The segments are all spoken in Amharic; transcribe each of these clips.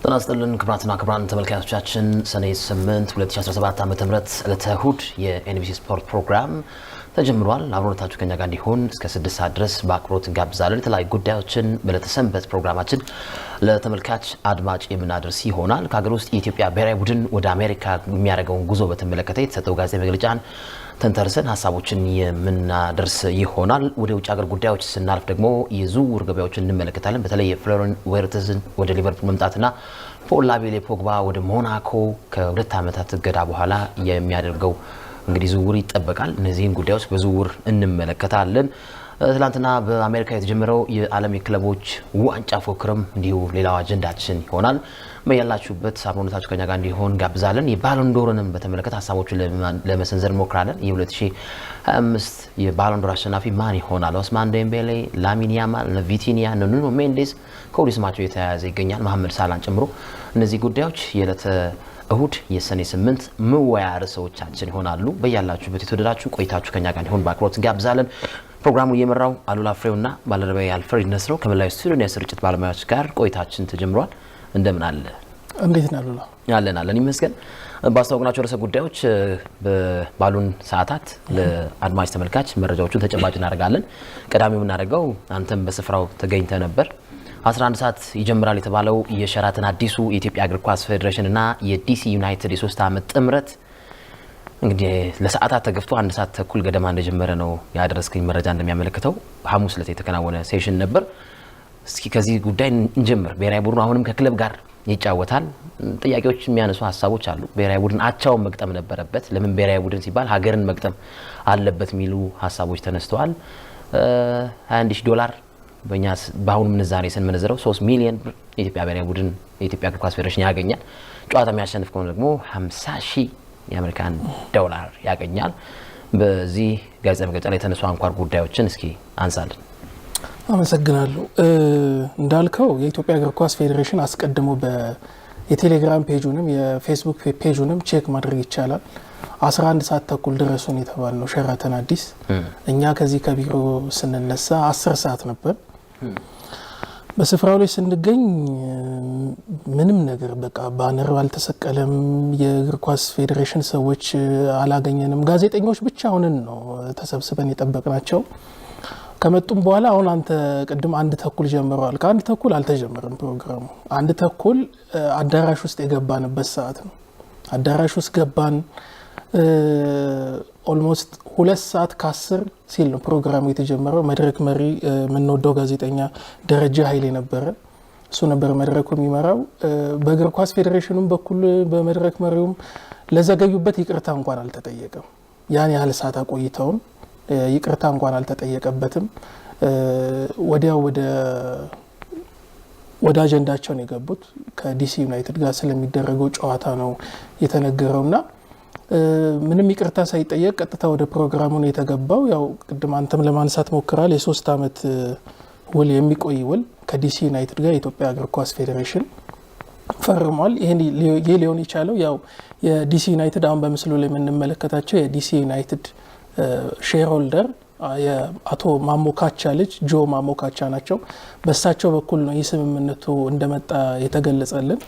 ጤና ይስጥልን ክቡራትና ክቡራን ተመልካቾቻችን፣ ሰኔ 8 2017 ዓ.ም ዕለተ እሁድ የኤንቢሲ ስፖርት ፕሮግራም ተጀምሯል። አብሮነታችሁ ከኛ ጋር እንዲሆን እስከ 6 ሰዓት ድረስ በአክብሮት እንጋብዛለን። የተለያዩ ጉዳዮችን በዕለተ ሰንበት ፕሮግራማችን ለተመልካች አድማጭ የምናደርስ ይሆናል። ከሀገር ውስጥ የኢትዮጵያ ብሔራዊ ቡድን ወደ አሜሪካ የሚያደርገውን ጉዞ በተመለከተ የተሰጠው ጋዜጣዊ መግለጫን ተንተርሰን ሀሳቦችን የምናደርስ ይሆናል። ወደ ውጭ ሀገር ጉዳዮች ስናልፍ ደግሞ የዝውውር ገበያዎችን እንመለከታለን። በተለይ የፍሎሪያን ዊርትዝን ወደ ሊቨርፑል መምጣትና ፖል ላቤሌ ፖግባ ወደ ሞናኮ ከ2 ዓመታት እገዳ በኋላ የሚያደርገው እንግዲህ ዝውውር ይጠበቃል። እነዚህን ጉዳዮች በዝውውር እንመለከታለን። ትላንትና በአሜሪካ የተጀመረው የዓለም የክለቦች ዋንጫ ፉክክርም እንዲሁ ሌላው አጀንዳችን ይሆናል። በያላችሁበት አብሮነታችሁ ከኛ ጋር እንዲሆን ጋብዛለን። የባሎንዶርንም በተመለከተ ሀሳቦችን ለመሰንዘር እንሞክራለን። የ2025 የባሎንዶር አሸናፊ ማን ይሆናል? ኦስማን ዴምቤሌ፣ ላሚን ያማል፣ ቪቲኒያ፣ ኑኖ ሜንዴስ ከወዲሁ ስማቸው የተያያዘ ይገኛል፣ መሐመድ ሳላን ጨምሮ። እነዚህ ጉዳዮች የዕለተ እሁድ የሰኔ 8 መወያያ ርዕሶቻችን ይሆናሉ። በያላችሁበት የተወደዳችሁ ቆይታችሁ ከኛ ጋር እንዲሆን በአክብሮት እንጋብዛለን። ፕሮግራሙ እየመራው አሉላ ፍሬውና ባልደረባዬ አልፍሬድ ነስረው ከመላው ስቱዲዮ የስርጭት ባለሙያዎች ጋር ቆይታችን ተጀምሯል። እንደምን አለ? እንዴት ነው አሉላ? አለን አለን ይመስገን። ባስተዋወቅናቸው ርዕሰ ጉዳዮች ባሉን ሰዓታት ለአድማጭ ተመልካች መረጃዎቹን ተጨባጭ እናደርጋለን። ቀዳሚው የምናደርገው አንተም በስፍራው ተገኝተህ ነበር። 11 ሰዓት ይጀምራል የተባለው የሸራተን አዲሱ የኢትዮጵያ እግር ኳስ ፌዴሬሽን እና የዲሲ ዩናይትድ የ3 ዓመት ጥምረት እንግዲህ ለሰዓታት ተገፍቶ 1 ሰዓት ተኩል ገደማ እንደጀመረ ነው ያደረስከኝ መረጃ እንደሚያመለክተው። ሐሙስ ዕለት የተከናወነ session ነበር። እስኪ ከዚህ ጉዳይ እንጀምር። ብሔራዊ ቡድኑ አሁንም ከክለብ ጋር ይጫወታል። ጥያቄዎች የሚያነሱ ሀሳቦች አሉ። ብሔራዊ ቡድን አቻውን መግጠም ነበረበት። ለምን ብሔራዊ ቡድን ሲባል ሀገርን መግጠም አለበት የሚሉ ሀሳቦች ተነስተዋል። 21 ሺህ ዶላር በእኛ በአሁኑ ምንዛሬ ስንመነዝረው 3 ሚሊዮን ብር የኢትዮጵያ ብሔራዊ ቡድን የኢትዮጵያ እግር ኳስ ፌዴሬሽን ያገኛል። ጨዋታ የሚያሸንፍ ከሆነ ደግሞ 50 ሺህ የአሜሪካን ዶላር ያገኛል። በዚህ ጋዜጣዊ መግለጫ ላይ የተነሱ አንኳር ጉዳዮችን እስኪ አንሳልን። አመሰግናለሁ። እንዳልከው የኢትዮጵያ እግር ኳስ ፌዴሬሽን አስቀድሞ የቴሌግራም page ኡንም የፌስቡክ page ኡንም check ማድረግ ይቻላል። 11 ሰዓት ተኩል ድረሱን የተባልነው ሸራተን አዲስ። እኛ ከዚህ ከቢሮ ስንነሳ 10 ሰዓት ነበር። በስፍራው ላይ ስንገኝ ምንም ነገር በቃ banner አልተሰቀለም። የእግር ኳስ ፌዴሬሽን ሰዎች አላገኘንም። ጋዜጠኞች ብቻ ሆነን ነው ተሰብስበን የጠበቅናቸው። ከመጡም በኋላ አሁን አንተ ቅድም 1:30 ጀምረዋል። ከ1:30 አልተጀመረም ፕሮግራሙ። 1:30 አዳራሽ ውስጥ የገባንበት ሰዓት ነው። አዳራሽ ውስጥ ገባን። Almost 2 ሰዓት ከ10 ሲል ነው ፕሮግራሙ የተጀመረው። መድረክ መሪ የምንወደው ጋዜጠኛ ደረጀ ኃይሌ ነበረ። እሱ ነበር መድረኩ የሚመራው። በእግር ኳስ ፌዴሬሽኑም በኩል በመድረክ መሪውም ለዘገዩበት ይቅርታ እንኳን አልተጠየቀም። ያን ያህል ሰዓት አቆይተውን ይቅርታ እንኳን አልተጠየቀበትም። ወዲያው ወደ አጀንዳቸው ነው የገቡት። ከዲሲ ዩናይትድ ጋር ስለሚደረገው ጨዋታ ነው የተነገረው እና ምንም ይቅርታ ሳይጠየቅ ቀጥታ ወደ ፕሮግራሙ ነው የተገባው። ያው ቅድም አንተም ለማንሳት ሞክረሃል። የ3 ዓመት ውል የሚቆይ ውል ከዲሲ ዩናይትድ ጋር የኢትዮጵያ እግር ኳስ ፌዴሬሽን ፈርሟል። ይህ ሊሆን የቻለው ያው የዲሲ ዩናይትድ አሁን በምስሉ ላይ የምንመለከታቸው የዲሲ ዩናይትድ shareholder የአቶ ማሞ ካቻ ልጅ ጆ ማሞ ካቻ ናቸው። በእሳቸው በኩል ነው ይህ ስምምነቱ እንደመጣ የተገለጸልን።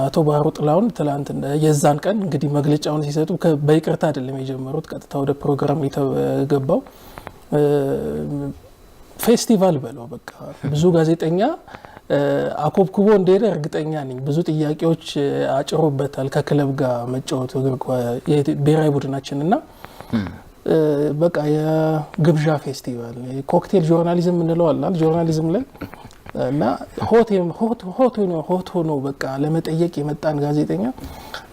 አቶ ባህሩ ጥላሁን ትላንት የዛን ቀን እንግዲህ መግለጫውን ሲሰጡ በይቅርታ አይደለም የጀመሩት፣ ቀጥታ ወደ ፕሮግራም የተገባው። ፌስቲቫል በለው በቃ ብዙ ጋዜጠኛ አኮብኩቦ እንደሄደ እርግጠኛ ነኝ። ብዙ ጥያቄዎች አጭሮበታል ከክለብ ጋር መጫወቱ ብሔራዊ ቡድናችን እና በቃ የግብዣ ፌስቲቫል፣ cocktail journalism እንለው አላል journalism ላይ እና hot hot ሆኖ በቃ ለመጠየቅ የመጣን ጋዜጠኛ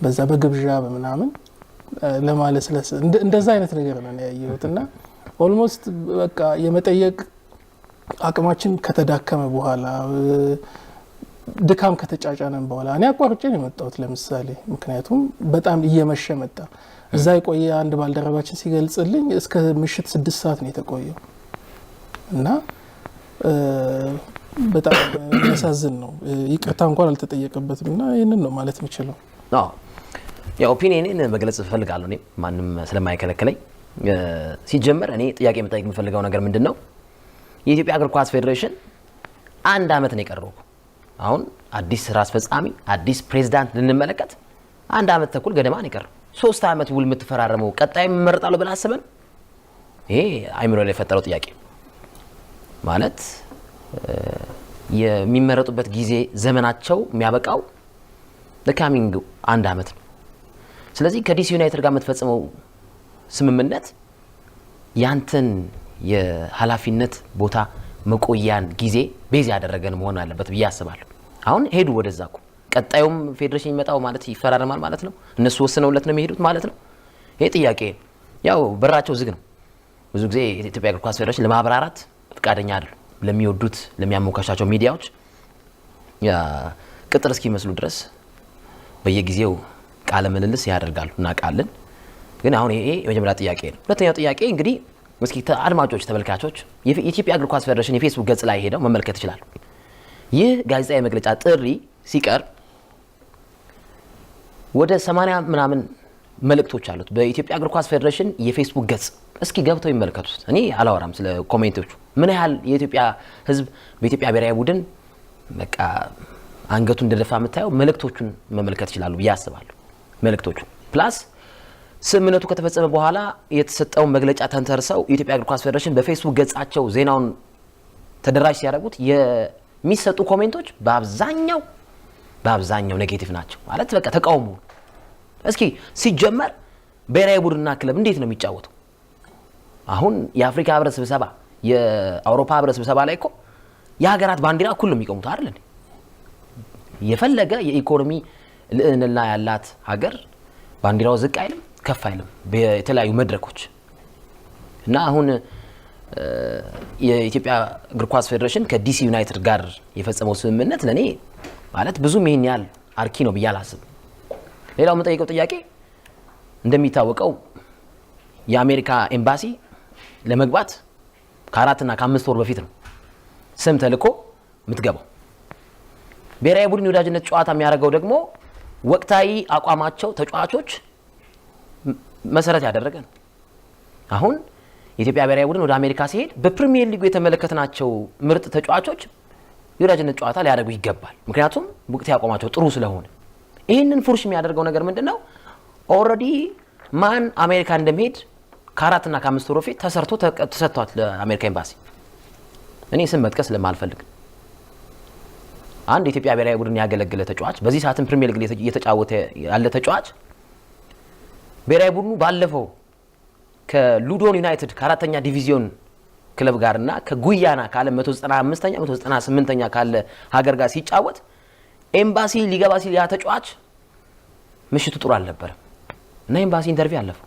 በዛ በግብዣ በምናምን ለማለስለስ እንደዛ አይነት ነገር ነው ያየሁት እና almost በቃ የመጠየቅ አቅማችን ከተዳከመ በኋላ፣ ድካም ከተጫጫነን በኋላ እኔ አቋርጬ ነው የመጣሁት። ለምሳሌ ምክንያቱም በጣም እየመሸ መጣ። እዛ የቆየ አንድ ባልደረባችን ሲገልጽልኝ እስከ ምሽት 6 ሰዓት ነው የተቆየው እና በጣም የሚያሳዝን ነው። ይቅርታ እንኳን አልተጠየቀበትም እና ይህንን ነው ማለት የምችለው። ያው opinion ኔን መግለጽ እፈልጋለሁ እኔ ማንም ስለማይከለክለኝ። ሲጀመር እኔ ጥያቄ መጠየቅ የምፈልገው ነገር ምንድን ነው? የኢትዮጵያ እግር ኳስ ፌዴሬሽን አንድ አመት ነው የቀረው። አሁን አዲስ ስራ አስፈጻሚ፣ አዲስ ፕሬዝዳንት ልንመለከት 1 ዓመት ተኩል ገደማ ነው የቀረው። 3 ዓመት ውል የምትፈራረመው ቀጣይ እመረጣለሁ ብለህ አስበህ ነው? ይሄ አይምሮ ላይ የፈጠረው ጥያቄ ማለት የሚመረጡበት ጊዜ ዘመናቸው የሚያበቃው ለ coming አንድ ዓመት ነው። ስለዚህ ከዲሲ ዩናይትድ ጋር የምትፈጽመው ስምምነት ያንተን የኃላፊነት ቦታ መቆያን ጊዜ base ያደረገን መሆን አለበት ብዬ አስባለሁ። አሁን ሄዱ ወደዛ እኮ፣ ቀጣዩም ፌዴሬሽን የሚመጣው ማለት ይፈራረማል ማለት ነው። እነሱ ወስነውለት ነው የሚሄዱት ማለት ነው። ይሄ ጥያቄ ያው በራቸው ዝግ ነው። ብዙ ጊዜ የኢትዮጵያ እግር ኳስ ፌዴሬሽን ለማብራራት ፈቃደኛ አይደሉም። ለሚወዱት ለሚያሞካሻቸው ሚዲያዎች ቅጥር እስኪመስሉ ድረስ በየጊዜው ቃለ ምልልስ ያደርጋሉ፣ እናውቃለን። ግን አሁን ይሄ የመጀመሪያ ጥያቄ ነው። ሁለተኛው ጥያቄ እንግዲህ እስኪ አድማጮች፣ ተመልካቾች የኢትዮጵያ እግር ኳስ ፌዴሬሽን የፌስቡክ ገጽ ላይ ሄደው መመልከት ይችላሉ። ይህ ጋዜጣዊ መግለጫ ጥሪ ሲቀርብ ወደ 80 ምናምን መልእክቶች አሉት በኢትዮጵያ እግር ኳስ ፌዴሬሽን የፌስቡክ ገጽ። እስኪ ገብተው ይመልከቱት። እኔ አላወራም ስለ comment ኦቹ፣ ምን ያህል የኢትዮጵያ ሕዝብ በኢትዮጵያ ብሔራዊ ቡድን በቃ አንገቱን እንደደፋ የምታየው መልእክቶቹን መመልከት ይችላሉ ብዬ አስባለሁ። መልእክቶቹን plus ስምምነቱ ከተፈጸመ በኋላ የተሰጠውን መግለጫ ተንተርሰው የኢትዮጵያ እግር ኳስ ፌዴሬሽን በፌስቡክ ገጻቸው ዜናውን ተደራሽ ሲያደርጉት የሚሰጡ comment ኦች በአብዛኛው negative ናቸው። ማለት በቃ ተቃውሞ። እስኪ ሲጀመር ብሔራዊ ቡድንና ክለብ እንዴት ነው የሚጫወተው? አሁን የአፍሪካ ህብረት ስብሰባ፣ የአውሮፓ ህብረት ስብሰባ ላይ እኮ የሀገራት ባንዲራ እኩል ነው የሚቆሙት፣ አይደል እንዴ? የፈለገ የኢኮኖሚ ልዕልና ያላት ሀገር ባንዲራው ዝቅ አይልም፣ ከፍ አይልም የተለያዩ መድረኮች። እና አሁን የኢትዮጵያ እግር ኳስ ፌዴሬሽን ከዲሲ ዩናይትድ ጋር የፈጸመው ስምምነት ለእኔ ማለት ብዙም ይህን ያህል አርኪ ነው ብዬ አላስብም። ሌላው የምጠይቀው ጥያቄ፣ እንደሚታወቀው የአሜሪካ ኤምባሲ ለመግባት ከ4ና ከ5 ወር በፊት ነው ስም ተልኮ የምትገባው። ብሔራዊ ቡድን የወዳጅነት ጨዋታ የሚያደርገው ደግሞ ወቅታዊ አቋማቸው ተጫዋቾች መሰረት ያደረገ ነው። አሁን የኢትዮጵያ ብሔራዊ ቡድን ወደ አሜሪካ ሲሄድ በፕሪሚየር ሊጉ የተመለከትናቸው ምርጥ ተጫዋቾች የወዳጅነት ጨዋታ ሊያደርጉ ይገባል። ምክንያቱም ወቅታዊ አቋማቸው ጥሩ ስለሆነ። ይህንን ፉርሽ የሚያደርገው ነገር ምንድን ነው? Already ማን አሜሪካ እንደሚሄድ ከ4ና ከ5 ወር በፊት ተሰርቶ ተሰጥቷል ለአሜሪካ ኤምባሲ። እኔ ስም መጥቀስ ስለማልፈልግ አንድ የኢትዮጵያ ብሔራዊ ቡድን ያገለገለ ተጫዋች፣ በዚህ ሰዓትም ፕሪሚየር ሊግ እየተጫወተ ያለ ተጫዋች፣ ብሔራዊ ቡድኑ ባለፈው ከሉዶን ዩናይትድ ከአራተኛ ዲቪዚዮን ክለብ ጋርና ከጉያና ካለ 195ኛ 198ኛ ካለ ሀገር ጋር ሲጫወት ኤምባሲ ሊገባ ሲል ያ ተጫዋች ምሽቱ ጥሩ አልነበረም እና ኤምባሲ interview አለፈው።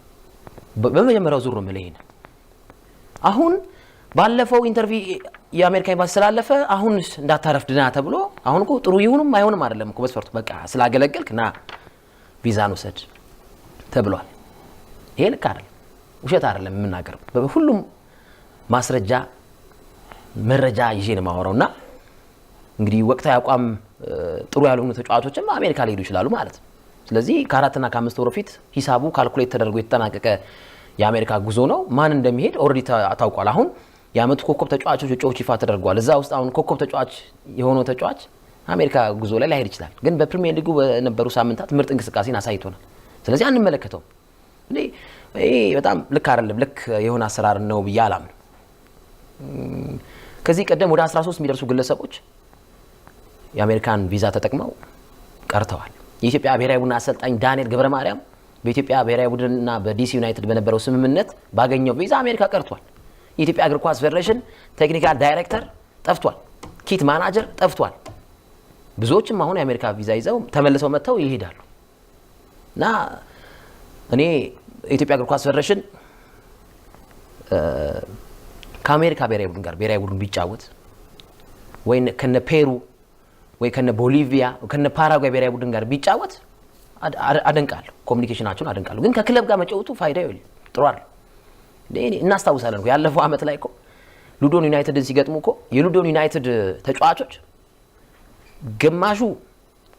በመጀመሪያው ዙር ነው የምልህ ይሄን። አሁን ባለፈው interview የአሜሪካ ኤምባሲ ስላለፈ አሁን እንዳታረፍድ ና ተብሎ፣ አሁን እኮ ጥሩ ይሁንም አይሆንም አይደለም እኮ መስፈርቱ፣ በቃ ስላገለገልክ ና ቪዛን ውሰድ ተብሏል። ይሄ ልክ አይደለም፣ ውሸት አይደለም የምናገረው፣ በሁሉም ማስረጃ መረጃ ይዤ ነው የማወራው። እና እንግዲህ ወቅታዊ አቋም ጥሩ ያልሆኑ ተጫዋቾችም አሜሪካ ሊሄዱ ይችላሉ ማለት ነው። ስለዚህ ከ4ና ከ5 ወር በፊት ሂሳቡ calculate ተደርጎ የተጠናቀቀ የአሜሪካ ጉዞ ነው። ማን እንደሚሄድ already ታውቋል። አሁን የአመቱ ኮከብ ተጫዋቾች እጩዎች ይፋ ተደርጓል። እዛ ውስጥ አሁን ኮከብ ተጫዋች የሆነው ተጫዋች አሜሪካ ጉዞ ላይ ላይሄድ ይችላል። ግን በፕሪሚየር ሊጉ በነበሩ ሳምንታት ምርጥ እንቅስቃሴን አሳይቶናል። ስለዚህ አንመለከተውም። ይሄ በጣም ልክ አይደለም፣ ልክ የሆነ አሰራር ነው ብዬ አላምንም። ከዚህ ቀደም ወደ 13 የሚደርሱ ግለሰቦች የአሜሪካን ቪዛ ተጠቅመው ቀርተዋል። የኢትዮጵያ ብሔራዊ ቡድን አሰልጣኝ ዳንኤል ገብረ ማርያም በኢትዮጵያ ብሔራዊ ቡድንና በዲሲ ዩናይትድ በነበረው ስምምነት ባገኘው ቪዛ አሜሪካ ቀርቷል። የኢትዮጵያ እግር ኳስ ፌዴሬሽን technical director ጠፍቷል። Kit manager ጠፍቷል። ብዙዎችም አሁን የአሜሪካ ቪዛ ይዘው ተመልሰው መጥተው ይሄዳሉ። እና እኔ የኢትዮጵያ እግር ኳስ ፌዴሬሽን ከአሜሪካ ብሔራዊ ቡድን ጋር ብሔራዊ ቡድን ቢጫወት ወይ ከነ ፔሩ ወይ ከነ ቦሊቪያ ከነ ፓራጓይ ብሔራዊ ቡድን ጋር ቢጫወት አደንቃለሁ። Communication ኣቸውን አደንቃለሁ። ግን ከክለብ ጋር መጫወቱ ፋይዳ የለም፣ ጥሩ አይደለም። እናስታውሳለን እኮ ያለፈው አመት ላይ እኮ ሉዶን ዩናይትድን ሲገጥሙ እኮ የሉዶን ዩናይትድ ተጫዋቾች ግማሹ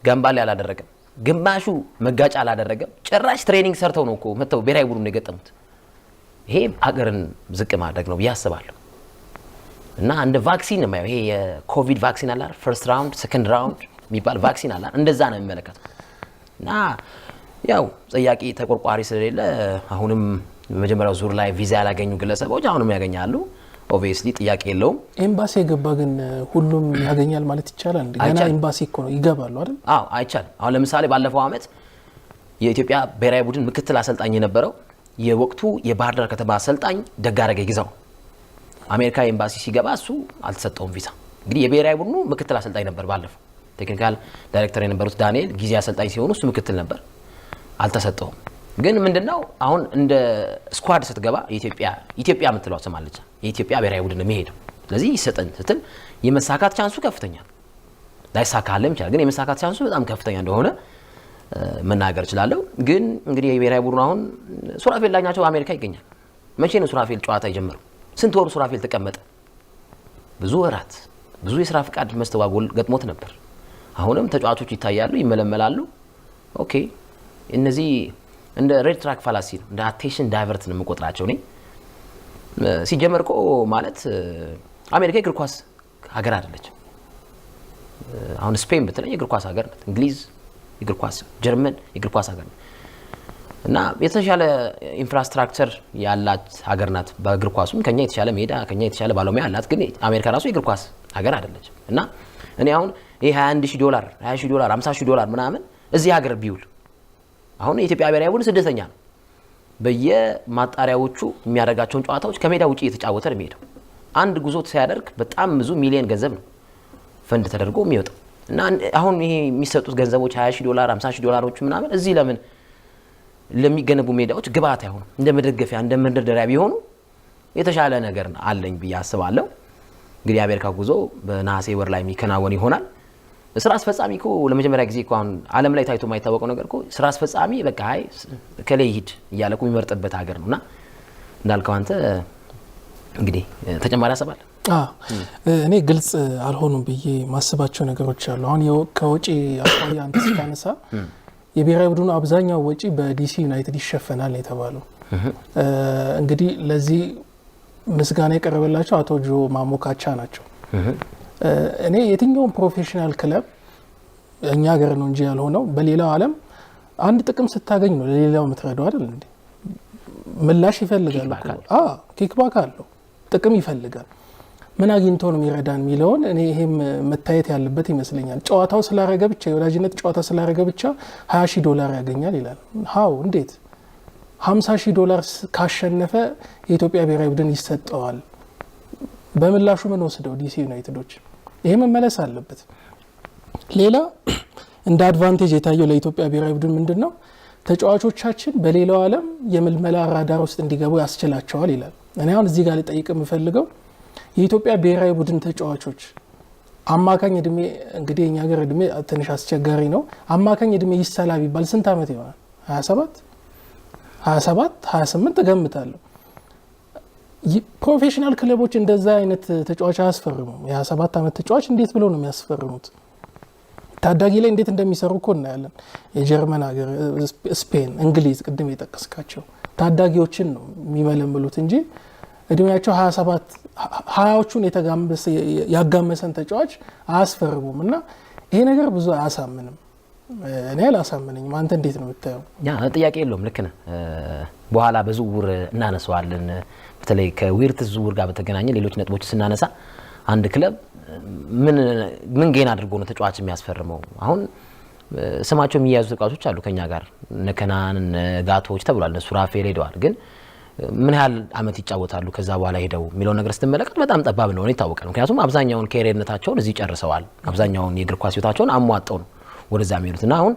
ገንባሌ አላደረገም፣ ግማሹ መጋጫ አላደረገም። ጭራሽ training ሰርተው ነው እኮ መጥተው ብሔራዊ ቡድን የገጠሙት። ይሄ ሀገርን ዝቅ ማድረግ ነው ብዬ አስባለሁ። እና እንደ vaccine ነው የማየው። ይሄ የኮቪድ vaccine አለ አይደል? First round፣ second round የሚባል vaccine አለ አይደል? እንደዛ ነው የሚመለከተው። እና ያው ጠያቂ ተቆርቋሪ ስለሌለ አሁንም በመጀመሪያው ዙር ላይ ቪዛ ያላገኙ ግለሰቦች አሁንም ያገኛሉ። Obviously ጥያቄ የለውም። ኤምባሲ የገባ ግን ሁሉም ያገኛል ማለት ይቻላል እንዴ? ገና አይቻልም። ኤምባሲ እኮ ነው፣ ይገባሉ አይደል? አዎ፣ አይቻልም። አሁን ለምሳሌ ባለፈው ዓመት የኢትዮጵያ ብሔራዊ ቡድን ምክትል አሰልጣኝ የነበረው የወቅቱ የባህር ዳር ከተማ አሰልጣኝ ደጋረገ ግዛው አሜሪካ ኤምባሲ ሲገባ እሱ አልተሰጠውም ቪዛ። እንግዲህ የብሔራዊ ቡድኑ ምክትል አሰልጣኝ ነበር። ባለፈው technical director የነበሩት ዳንኤል ጊዜ አሰልጣኝ ሲሆኑ እሱ ምክትል ነበር፣ አልተሰጠውም። ግን ምንድነው፣ አሁን እንደ squad ስትገባ የኢትዮጵያ ኢትዮጵያ የምትለው ስም አለች። የኢትዮጵያ ብሔራዊ ቡድን ነው የሚሄደው። ስለዚህ ይሰጠን ስትል የመሳካት chance ኡ ከፍተኛ ነው። ላይሳካልም ይችላል፣ ግን የመሳካት chance ኡ በጣም ከፍተኛ እንደሆነ መናገር እችላለሁ። ግን እንግዲህ የብሔራዊ ቡድኑ አሁን ሱራፌል ዳኛቸው በአሜሪካ ይገኛል። መቼ ነው ሱራፌል ጨዋታ የጀመረው? ስንት ወሩ ሱራፌል ተቀመጠ? ብዙ ወራት፣ ብዙ የስራ ፍቃድ መስተጓጎል ገጥሞት ነበር። አሁንም ተጫዋቾች ይታያሉ፣ ይመለመላሉ። Okay፣ እነዚህ እንደ red flag fallacy ነው፣ እንደ attention divert ነው የምቆጥራቸው እኔ። ሲጀመር እኮ ማለት አሜሪካ የእግር ኳስ ሀገር አይደለችም። አሁን ስፔን ብትለኝ የእግር ኳስ ሀገር ናት። እንግሊዝ የእግር ኳስ፣ ጀርመን የእግር ኳስ ሀገር ናት። እና የተሻለ infrastructure ያላት ሀገር ናት። በእግር ኳሱም ከኛ የተሻለ ሜዳ፣ ከኛ የተሻለ ባለሙያ አላት። ግን አሜሪካ ራሱ የእግር ኳስ ሀገር አይደለችም። እና እኔ አሁን ይህ 21 ሺህ ዶላር፣ 20 ሺህ ዶላር፣ 50 ሺህ ዶላር ምናምን እዚህ ሀገር ቢውል፣ አሁን የኢትዮጵያ ብሔራዊ ቡድን ስደተኛ ነው። በየማጣሪያዎቹ የሚያደርጋቸውን ጨዋታዎች ከሜዳ ውጭ እየተጫወተ ነው የሚሄደው። አንድ ጉዞ ሲያደርግ በጣም ብዙ ሚሊዮን ገንዘብ ነው ፈንድ ተደርጎ የሚወጣው። እና አሁን ይሄ የሚሰጡት ገንዘቦች 20 ሺህ ዶላር፣ 50 ሺህ ዶላሮች ምናምን እዚህ ለምን ለሚገነቡ ሜዳዎች ግብአት አይሆኑም? እንደ መደገፊያ፣ እንደ መንደርደሪያ ቢሆኑ የተሻለ ነገር አለኝ ብዬ አስባለሁ። እንግዲህ የአሜሪካ ጉዞ በነሐሴ ወር ላይ የሚከናወን ይሆናል። ስራ አስፈጻሚ እኮ ለመጀመሪያ ጊዜ እኮ አሁን ዓለም ላይ ታይቶ የማይታወቀው ነገር እኮ ስራ አስፈጻሚ በቃ አይ እከሌ ይሂድ እያለ እኮ የሚመርጥበት ሀገር ነው። እና እንዳልከው አንተ እንግዲህ ተጨማሪ ሀሳብ አለ? እኔ ግልጽ አልሆኑም ብዬ ማስባቸው ነገሮች አሉ። አሁን ከወጪ አኳያ አንተ ስታነሳ የብሔራዊ ቡድኑ አብዛኛው ወጪ በዲሲ ዩናይትድ ይሸፈናል የተባለው፣ እንግዲህ ለዚህ ምስጋና የቀረበላቸው አቶ ጆ ማሞካቻ ናቸው። እኔ የትኛውም professional ክለብ፣ እኛ ሀገር ነው እንጂ ያልሆነው፣ በሌላው ዓለም አንድ ጥቅም ስታገኝ ነው ለሌላው የምትረዳው፣ አይደል እንዴ? ምላሽ ይፈልጋል። Kickback አለው፣ ጥቅም ይፈልጋል። ምን አግኝቶ ነው የሚረዳን የሚለውን እኔ ይሄም መታየት ያለበት ይመስለኛል። ጨዋታው ስላረገ ብቻ፣ የወዳጅነት ጨዋታ ስላረገ ብቻ 20 ሺህ ዶላር ያገኛል ይላል። How? እንዴት? 50 ሺህ ዶላር ካሸነፈ የኢትዮጵያ ብሔራዊ ቡድን ይሰጠዋል። በምላሹ ምን ወስደው ዲሲ ዩናይትዶች? ይሄ መመለስ አለበት። ሌላ እንደ advantage የታየው ለኢትዮጵያ ብሔራዊ ቡድን ምንድን ነው? ተጫዋቾቻችን በሌላው ዓለም የምልመላ ራዳር ውስጥ እንዲገቡ ያስችላቸዋል ይላል። እኔ አሁን እዚህ ጋር ልጠይቅ የምፈልገው የኢትዮጵያ ብሔራዊ ቡድን ተጫዋቾች አማካኝ እድሜ፣ እንግዲህ የኛ ሀገር እድሜ ትንሽ አስቸጋሪ ነው። አማካኝ እድሜ ይሰላ ቢባል ስንት ዓመት ይሆናል? 27፣ 27፣ 28 እገምታለሁ። Professional ክለቦች እንደዛ አይነት ተጫዋች አያስፈርሙም። የ27 ዓመት ተጫዋች እንዴት ብለው ነው የሚያስፈርሙት? ታዳጊ ላይ እንዴት እንደሚሰሩ እኮ እናያለን። የጀርመን ሀገር፣ ስፔን፣ እንግሊዝ ቅድም የጠቀስካቸው ታዳጊዎችን ነው የሚመለምሉት እንጂ እድሜያቸው 27 ሀያዎቹን ያጋመሰን ተጫዋች አያስፈርሙም። እና ይሄ ነገር ብዙ አያሳምንም። እኔ አላሳምነኝም። አንተ እንዴት ነው የምታየው? ያ ጥያቄ የለውም። ልክ ነህ። በኋላ በዝውውር እናነሳዋለን። በተለይ ከዊርትስ ዝውውር ጋር በተገናኘ ሌሎች ነጥቦች ስናነሳ አንድ ክለብ ምን gain አድርጎ ነው ተጫዋች የሚያስፈርመው? አሁን ስማቸው የሚያያዙ ተጫዋቾች አሉ ከኛ ጋር፣ እነ ከናን፣ እነ ጋቶች ተብሏል። እነ ሱራፌል ሄደዋል። ግን ምን ያህል አመት ይጫወታሉ ከዛ በኋላ ሄደው የሚለውን ነገር ስትመለከት በጣም ጠባብ እንደሆነ ይታወቃል። ምክንያቱም አብዛኛውን career ነታቸውን እዚህ ጨርሰዋል። አብዛኛውን የእግር ኳስ ህይወታቸውን አሟጠው ነው ወደዛ የሚሄዱት። እና አሁን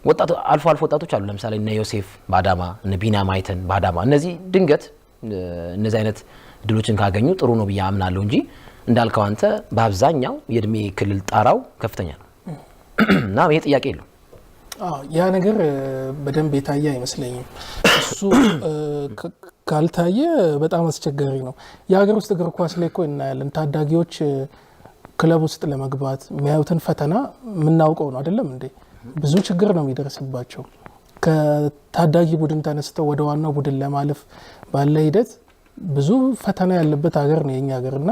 ወጣቱ አልፎ አልፎ ወጣቶች አሉ። ለምሳሌ እነ ዮሴፍ በአዳማ፣ እነ ቢኒያም አይተን በአዳማ፣ እነዚህ ድንገት እነዚህ አይነት እድሎችን ካገኙ ጥሩ ነው ብዬ አምናለሁ እንጂ እንዳልከው አንተ በአብዛኛው የእድሜ ክልል ጣራው ከፍተኛ ነው እና ይሄ ጥያቄ የለውም። ያ ነገር በደንብ የታየ አይመስለኝም። እሱ ካልታየ በጣም አስቸጋሪ ነው። የሀገር ውስጥ እግር ኳስ ላይ እኮ እናያለን። ታዳጊዎች ክለብ ውስጥ ለመግባት የሚያዩትን ፈተና የምናውቀው ነው፣ አይደለም እንዴ? ብዙ ችግር ነው የሚደርስባቸው። ከታዳጊ ቡድን ተነስተው ወደ ዋናው ቡድን ለማለፍ ባለ ሂደት ብዙ ፈተና ያለበት ሀገር ነው የኛ ሀገር። እና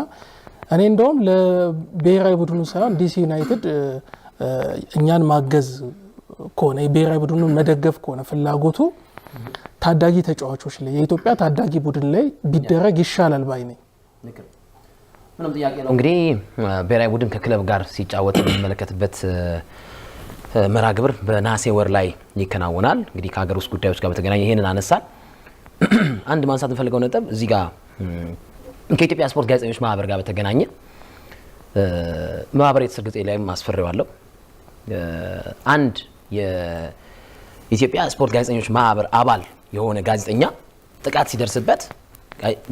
እኔ እንደውም ለብሔራዊ ቡድኑ ሳይሆን ዲሲ ዩናይትድ እኛን ማገዝ ከሆነ፣ የብሔራዊ ቡድኑን መደገፍ ከሆነ ፍላጎቱ፣ ታዳጊ ተጫዋቾች ላይ፣ የኢትዮጵያ ታዳጊ ቡድን ላይ ቢደረግ ይሻላል ባይ ነኝ። ምንም ጥያቄ ነው። እንግዲህ ብሔራዊ ቡድን ከክለብ ጋር ሲጫወት የምንመለከትበት መርሃ ግብር በነሐሴ ወር ላይ ይከናወናል። እንግዲህ ከሀገር ውስጥ ጉዳዮች ጋር በተገናኘ ይህንን አነሳል። አንድ ማንሳት የምፈልገው ነጥብ እዚህ ጋር ከኢትዮጵያ ስፖርት ጋዜጠኞች ማህበር ጋር በተገናኘ ማህበር የትስስር ገጼ ላይም አስፍሬዋለሁ። አንድ የኢትዮጵያ ስፖርት ጋዜጠኞች ማህበር አባል የሆነ ጋዜጠኛ ጥቃት ሲደርስበት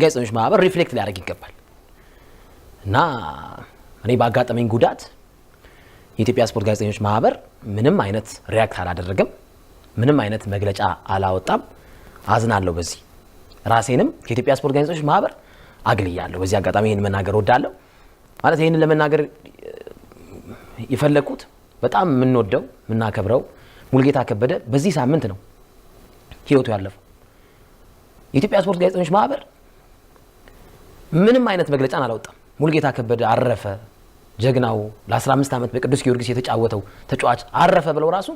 ጋዜጠኞች ማህበር reflect ሊያደርግ ይገባል። እና እኔ ባጋጠመኝ ጉዳት የኢትዮጵያ ስፖርት ጋዜጠኞች ማህበር ምንም አይነት react አላደረገም፣ ምንም አይነት መግለጫ አላወጣም። አዝናለሁ። በዚህ ራሴንም ከኢትዮጵያ ስፖርት ጋዜጠኞች ማህበር አግልያለሁ። በዚህ አጋጣሚ ይህን መናገር እወዳለሁ። ማለት ይህንን ለመናገር የፈለግኩት በጣም የምንወደው የምናከብረው ሙሉጌታ ከበደ በዚህ ሳምንት ነው ህይወቱ ያለፈው። የኢትዮጵያ ስፖርት ጋዜጠኞች ማህበር ምንም አይነት መግለጫን አላወጣም። ሙሉጌታ ከበደ አረፈ፣ ጀግናው ለ15 ዓመት በቅዱስ ጊዮርጊስ የተጫወተው ተጫዋች አረፈ ብለው ራሱ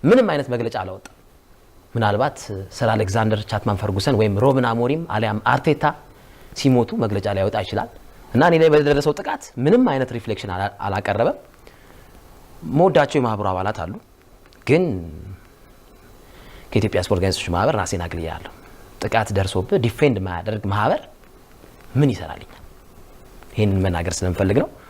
ምንም አይነት መግለጫ አላወጣም። ምናልባት ሰር አሌክዛንደር ቻፕማን ፈርጉሰን ወይም ሩበን አሞሪም አሊያም አርቴታ ሲሞቱ መግለጫ ሊያወጣ ይችላል። እና እኔ ላይ በደረሰው ጥቃት ምንም አይነት reflection አላቀረበም። መወዳቸው የማህበሩ አባላት አሉ፣ ግን ከኢትዮጵያ ስፖርት ጋዜጠኞች ማህበር ራሴን አግልያለሁ። ጥቃት ደርሶብህ defend ማያደርግ ማህበር ምን ይሰራልኛል? ይህንን መናገር ስለምፈልግ ነው።